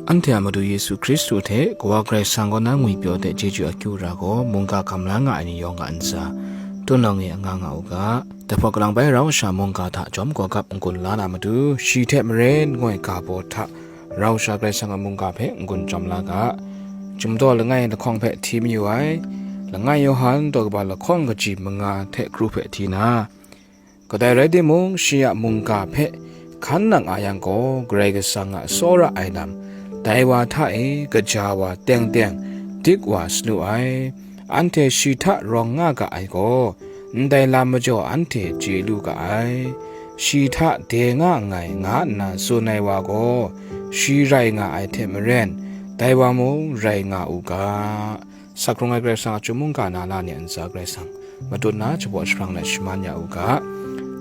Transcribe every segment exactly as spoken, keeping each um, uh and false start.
Anhte a Madu Yesu Hkristu hte Kawa Karai Kasang kaw na ngwipyaw de chyeju akyu ra gaw, mungga hkam la nga ai ni yawng a ntsa, tun nau ni anga nga u ga. Dai hpaw kalang bai rau sha mungga hta jawm kawgap n-gun la na matu, shi hte maren ngoi ga baw hta rau sha Karai Kasang a mungga hpe n-gun jawm la ga. Chyum daw langai lahkawng hpe hti mayu ai, langai Yawhan daw kaba lahkawng kaji manga hte kru hpe hti na, kadai rai timung, shi a mungga hpe hkan nang a yang gaw, Karai Kasang a tsawra ai lam, dai wa hta e kaja wa teng teng dik wa salu ai. Anhte shi hta rawng nga ga ai gaw, ndai lam majaw anhte chye lu ga ai. Shi hta de nga nngai, nga nna tsun ai wa gaw, shi rai nga ai hte maren, dai wa mung rai nga u ga. Asak hkrung ai Karai Kasang a chyum mungga na la ni a ntsa Karai Kasang matut na shabaw shahrang let shaman ya u ga.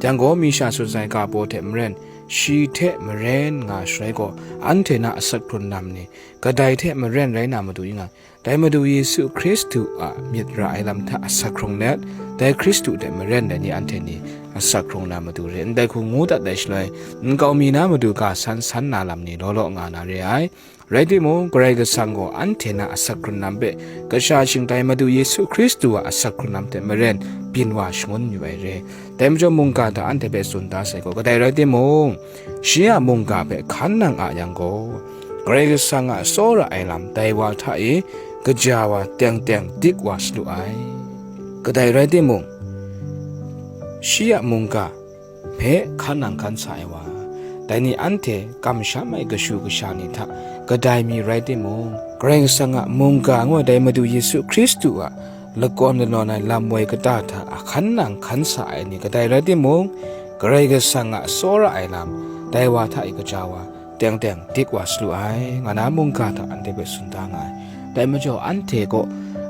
Yang gaw, mi sha tsun sai ga baw hte maren, shi hte maren nga shaloi gaw, anhte na asak hkrun lam ni kadai hte maren rai na matu i nga, dai Madu Yesu Hkristu a myit ra ai lam hta asak hkrung let, dai Hkristu hte maren dai ni anhte ni asak hkrung na matu re, ndai hku ngu dat ai shaloi, nkau mi na matu ga san san na lam ni law law nga na re ai. Rai timung, Karai Kasang gaw anhte na asak hkrun lam hpe kasha shingtai Madu Yesu Hkristu a asak hkrun lam hte maren byin wa shangun yu ai re. Dai majaw mungga hta anhte hpe tsun da sai gaw, kadai rai timung, shi a mungga hpe hkan nang a yang gaw, Karai Kasang a tsawra ai lam dai wa hta e kaja wa teng teng dik wa salu ai. Kadai rai timung, shi a mungga hpe hkan nang hkan sa ai wa, dai ni anhte kamsham ai kashu kasha ni hta kadai mi rai timung, Karai Kasang a mungga ngu ai dai Madu Yesu Hkristu a lakawn lanawn ai lam woi kata hta ahkan nang hkan sa ai ni kadai rai timung, Karai Kasang a tsawra ai lam dai wa hta e kaja wa teng teng dik wa salu ai, nga na mungga hta anhte hpe tsun da nga ai. Dai majaw anhte gaw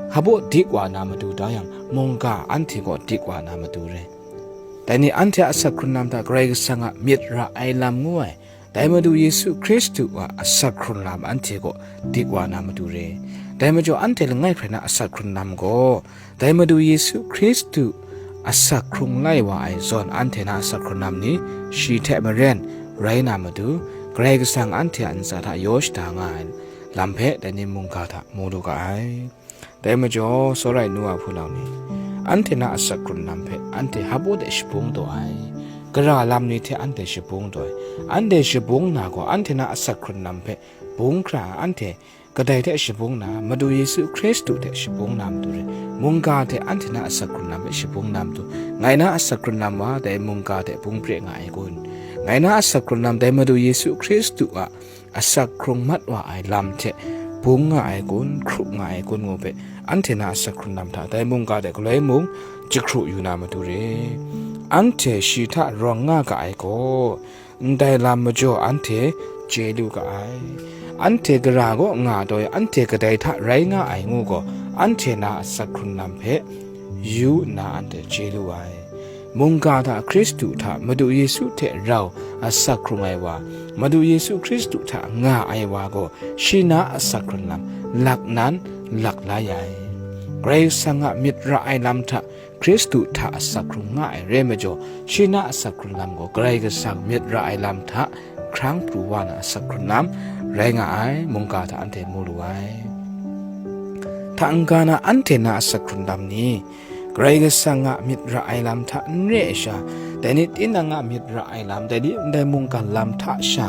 hpabaw dik wa na matu da yang, mungga anhte gaw dik wa na matu re. Dai ni anhte a asak hkrun lam hta Karai Kasang a myit ra ai lam ngu ai, dai Madu Yesu Hkristu a asak hkrun lam anhte gaw dik wa na matu re. Dai majaw anhte langai hkrai na asak hkrun lam gaw, dai Madu Yesu Hkristu asak hkrung lai wa ai zawn anhte na asak hkrun lam ni shi hte maren rai na matu, Karai Kasang anhte a ntsa hta yaw shada nga ai lam hpe dai ni mungga hta mu lu ga ai. Dai majaw, tsawra ai nu wa hpunau ni, anhte na asak hkrun lam hpe anhte hpabaw de shabung taw ai. Gara lam ni hte anhte shabung taw ai. Anhte shabung na gaw, anhte na asak hkrun lam hpe bung hkra ai. Anhte kadai hte shabung na, Madu Yesu Hkristu hte shabung na matu re. Mungga hte anhte na asak hkrun lam hpe shabung na matu, ngai na asak hkrun lam wa dai mungga hte bung pre nga ai kun? Ngai na asak hkrun lam dai Madu Yesu Hkristu a asak hkrung mat wa ai lam hte bung nga ai kun, hkru nga ai kun ngu hpe, anhte na asak hkrun lam hta dai mungga de galoi mung jahkru yu na matu re. Anhte shi hta rawng nga ga ai gaw, ndai lam majaw anhte chye lu ga ai. Anhte gara gaw nga taw e, anhte kadai hta rai nga ai ngu gaw, anhte na asak hkrun lam hpe yu nna anhte chye lu ai. Mungga hta Hkristu hta Madu Yesu hte rau asak hkrung ai wa, Madu Yesu Hkristu hta nga ai wa gaw, shi na asak hkrun lam lak nan lak la ya ai. Karai Kasang a myit ra ai lam hta Hkristu hta asak hkrung nga ai re majaw, shi na asak hkrun lam gaw Karai Kasang myit ra ai lam hta hkrang pru wa na asak hkrun lam rai nga ai, mungga hta anhte mu lu ai. Hta n-ga na anhte na asak hkrun lam ni, Karai Kasang a myit ra ai lam hta n re ai sha, dai ni tinang a myit ra ai lam, dai ni ndai mungkan lam hta sha,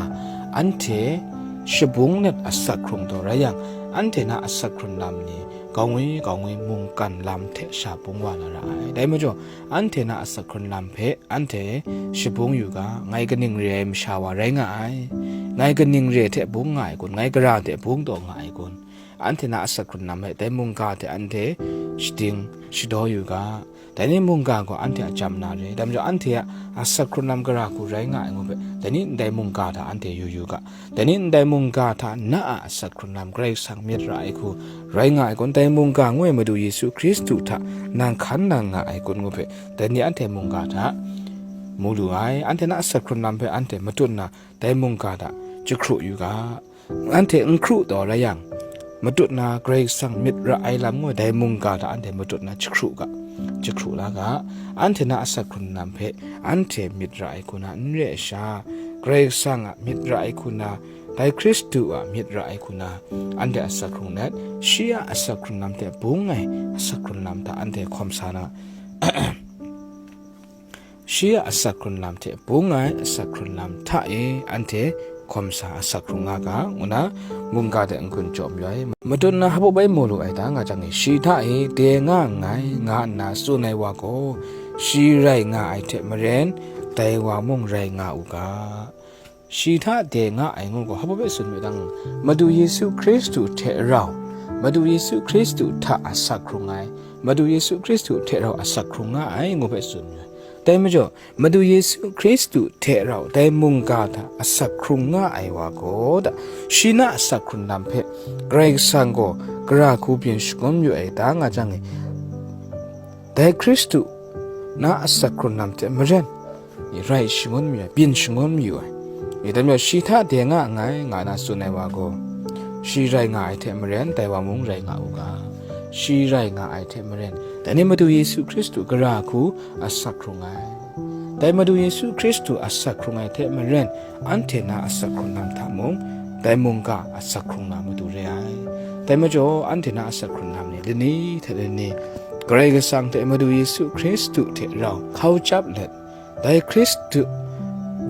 anhte shabung let asak hkrung taw rai yang, anhte na asak hkrun lam ni, gaw ngwi gaw ngwi mungkan lam hte sha bung wa na ra ai. Dai majaw, anhte na asak hkrun lam hpe anhte shabung yu ga, ngai kaning re ai masha wa rai nga ai, ngai kaning re hte bung nga ai kun, ngai gara hte bung taw nga ai kun? Anhte na asak hkrun lam hpe dai mungga hte anhte shading shadaw yu ga. Dai ni mungga gaw anhte a chyam na re, dai majaw anhte a asak hkrun lam gara hku rai nga ai ngu hpe, dai ni ndai mungga hta anhte yu yu ga. Dai ni ndai mungga hta na a asak hkrun lam Karai Kasang myit ra ai hku rai nga ai kun, dai mungga ngu ai Madu Yesu Hkristu hta nang hkan nang nga ai kun ngu hpe, dai ni anhte mungga hta mu lu ai. Anhte na asak hkrun lam hpe anhte matut nna dai mungga hta jahkru yu ga. Anhte n hkru taw rai yang, matut na Karai Kasang myit ra ai lam ngu ai dai mungga hta anhte matut na jahkru ga, jahkru la ga. Anhte na asak hkrun lam hpe anhte myit ra ai hku na n re ai sha, Karai Kasang a myit ra ai hku na dai Hkristu a myit ra ai hku na, anhte asak hkrung let, shi a asak hkrung lam hte bung ai asak hkrung lam hta anhte hkawm sa na, shi a asak hkrung lam hte bung ai asak hkrung lam hta e anhte hkawm sa asak hkrung nga ga, ngu na mungga de n-gun jaw mayu ai. Matut na hpa bai mu lu ai ta nga jang e, shi hta e de nga nngai, nga nna tsun ai wa gaw, shi rai nga ai hte maren, dai wa mung rai nga u ga. Shi hta de nga ai ngu gaw, hpa bai tsun mayu dang, Madu Yesu Hkristu hte rau, Madu Yesu Hkristu hta asak hkrung ai, Madu Yesu Hkristu hte rau asak hkrung nga ai ngu bai tsun mayu ai. Dai majaw, Madu Yesu Hkristu hte rau dai mungga hta asak hkrung nga ai wa gaw da, shi na asak hkrung lam hpe Karai Kasang gaw gara hku byin shangun mayu ai ta nga jang e, dai Hkristu na asak hkrung lam hte maren, rai shangun mayu ai, byin shangun mayu ai. Dai majaw, shi hta de nga nngai, nga na tsun ai wa gaw, shi rai nga ai hte maren, dai wa mung rai nga u ga. Shi rai nga ai hte maren, dai ni Madu Yesu Hkristu gara hku asak hkrung ai. Dai Madu Yesu Hkristu asak hkrung ai hte maren, anhte na asak hkrung lam hta mung, dai mungga asak hkrung na matu re ai. Dai majaw, anhte na asak hkrung lam ni lani hte lani, Karai Kasang hte Madu Yesu Hkristu hte rau hkau chyap let, dai Hkristu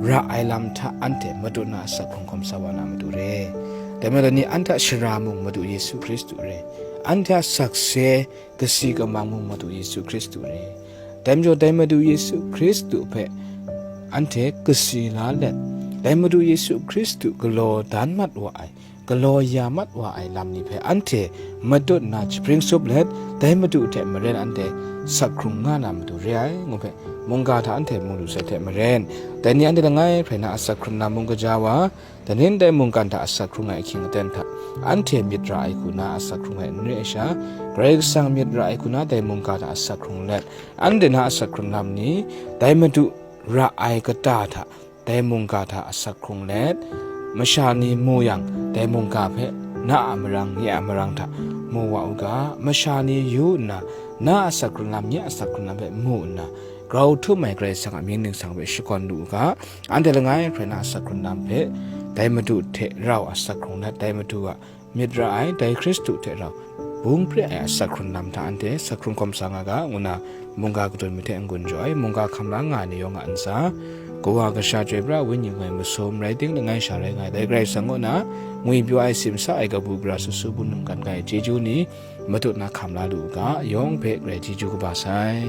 ra ai lam hta anhte matut na asak hkrung hkawm sa wa na matu re. Dai majaw ni anhte a shara mung Madu Yesu Hkristu re. Anhte a sakse kasi kamang mung Madu Yesu Hkristu re. Dai majaw dai Madu Yesu Hkristu hpe anhte kasi la let, dai Madu Yesu Hkristu galaw dan mat wa ai, galaw ya mat wa ai lam ni hpe anhte matut na jahpring sup let, dai Madu hte maren anhte sak hkrung nga na matu re ai, ngu hpe mungga hta anhte mu lu sai hte maren, dai ni anhte langai hkrai na asak hkrung na mung kaja wa, dai ni ndai mungkan hta asak hkrung ai ahkying aten hta, anhte myit ra ai hku na asak hkrung ai n re ai sha, Karai Kasang myit ra ai hku na dai mungga hta asak hkrung let, anhte na asak hkrung lam ni, dai Madu ra ai kata hta, dai mungga hta asak hkrung let, masha ni mu yang, dai mungga hpe na a marang, nye a marang hta mu wa u ga, masha ni yu nna, na asak hkrung lam, nye asak hkrung lam hpe mu nna, grau htum ai Karai Kasang a mying ningsang hpe shakawn lu u ga, anhte langai hkrai na asak hkrung lam hpe, dai Madu hte rau asak hkrung let, dai Madu a myit ra ai, dai Hkristu hte rau bung pre ai asak hkrung lam hta anhte sak hkrung hkawm sa nga ga, ngu na mungga kadun mi hte n-gun jaw ai, mungga hkam la nga ai ni yawng a ntsa, Kawa Kasha Chyoi Pra Wenyi ngai masum rai ting langai sha rai nga ai, dai Karai Kasang kaw na ngwipyaw ai, simsa ai, kabu gara sut su bungli mungkan ga ai chyeju ni matut na hkam la lu u ga, yawng hpe grai chyeju kaba sai.